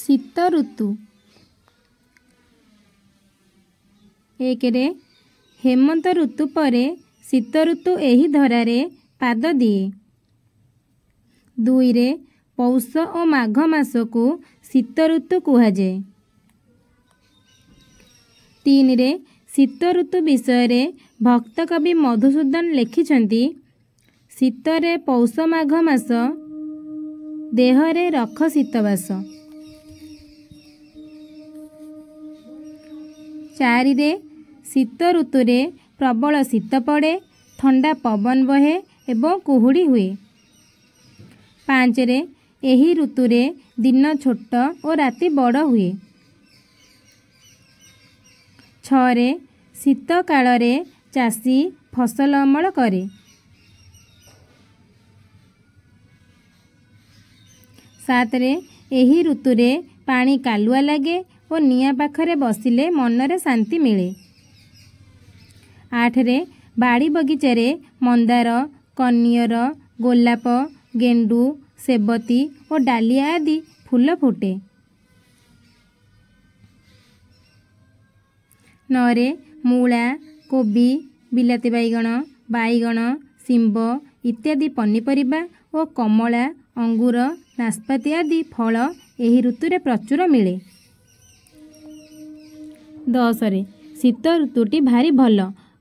ଶୀତ ଋତୁ। 1ରେ ହେମନ୍ତ ଋତୁ ପରେ ଶୀତ ଋତୁ ଏହି ଧରାରେ ପାଦ ଦିଏ। 2ରେ ପୌଷ ଓ ମାଘ ମାସକୁ ଶୀତ ଋତୁ କୁହାଯାଏ। 3ରେ ଶୀତ ଋତୁ ବିଷୟରେ ଭକ୍ତକବି ମଧୁସୂଦନ ଲେଖିଛନ୍ତି, ଶୀତରେ ପୌଷ ମାଘ ମାସ, ଦେହରେ ରଖ ଶୀତବାସ। 4ରେ ଶୀତ ଋତୁରେ ପ୍ରବଳ ଶୀତ ପଡ଼େ, ଥଣ୍ଡା ପବନ ବହେ ଏବଂ କୁହୁଡ଼ି ହୁଏ। 5ରେ ଏହି ଋତୁରେ ଦିନ ଛୋଟ ଓ ରାତି ବଡ଼ ହୁଏ। 6ରେ ଶୀତ କାଳରେ ଚାଷୀ ଫସଲ ଅମଳ କରେ। 7ରେ ଏହି ଋତୁରେ ପାଣି କାଲୁଆ ଲାଗେ ଓ ନିଆଁ ପାଖରେ ବସିଲେ ମନରେ ଶାନ୍ତି ମିଳେ। 8ରେ ବାଡ଼ି ବଗିଚାରେ ମନ୍ଦାର, କନିଅର, ଗୋଲାପ, ଗେଣ୍ଡୁ, ସେବତୀ ଓ ଡାଲିଆ ଆଦି ଫୁଲ ଫୁଟେ। 9ରେ ମୂଳା, କୋବି, ବିଲାତି ବାଇଗଣ, ବାଇଗଣ, ଶିମ୍ବ ଇତ୍ୟାଦି ପନିପରିବା ଓ କମଳା, ଅଙ୍ଗୁର, ନାସପାତି ଆଦି ଫଳ ଏହି ଋତୁରେ ପ୍ରଚୁର ମିଳେ। 10ରେ ଶୀତ ଋତୁଟି ଭାରି ଭଲ,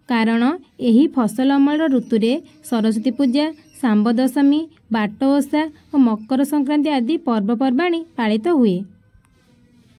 କାରଣ ଏହି ଫସଲ ଅମଳର ଋତୁରେ ସରସ୍ୱତୀ ପୂଜା, ଶାମ୍ବ ଦଶମୀ, ବାଟ ଓଷା ଓ ମକର ସଂକ୍ରାନ୍ତି ଆଦି ପର୍ବପର୍ବାଣି ପାଳିତ ହୁଏ।